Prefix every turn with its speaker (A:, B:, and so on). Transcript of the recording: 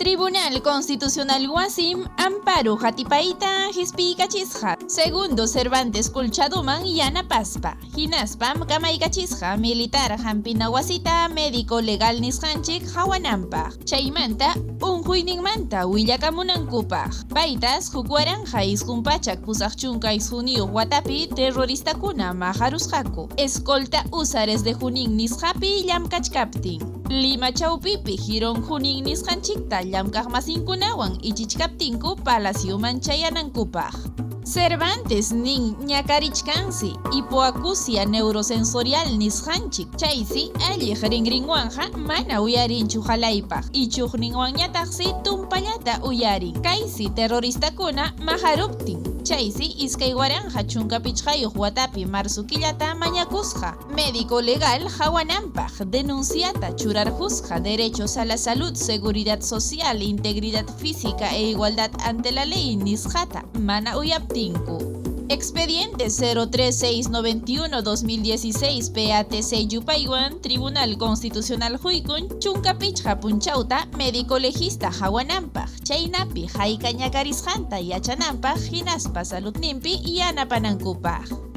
A: Tribunal Constitucional wasim amparo hatipayta hispiykachisqa Segundo Cervantes Colchadoman yanapaspa, hinaspam kamaykachisqa militar hampina wasita médico legal nisqanchik hawananpaq, chaymanta unquyninmanta willakamunankupaq. Paytas 1989 watapi terroristakuna maqarusqaku, escolta Húsares de Junín nisqapi llamkachkaptin. Lima chawpipi Jirón Junín nisqanchikta llamkaqmasinkunawan ichichkaptinku palacioman chayanankupaq. Cervantes nin ñakarichkansi hipoacusia neurosensorial nisqanchik, chaysi alliq rinrinwanqa mana uyarinchu halaypaq, ichuqninwanñataqsi tumpallata uyarin, kaysi terroristakuna maqaruptin. Chaysi 2015 watapi marzo killata mañakusqa médico legal hawananpaq, denunciata churarqusqa derechos a la salud, seguridad social, integridad física e igualdad ante la ley nisqata mana uyaptinku. Expediente 03691-2016 PATC yupaywan Tribunal Constitucional huykun 15 punchawta médico legista hawananpaq, chaynapi hayka ñakarisqanta yachananpaq hinaspa saludninpi yanapanankupaq.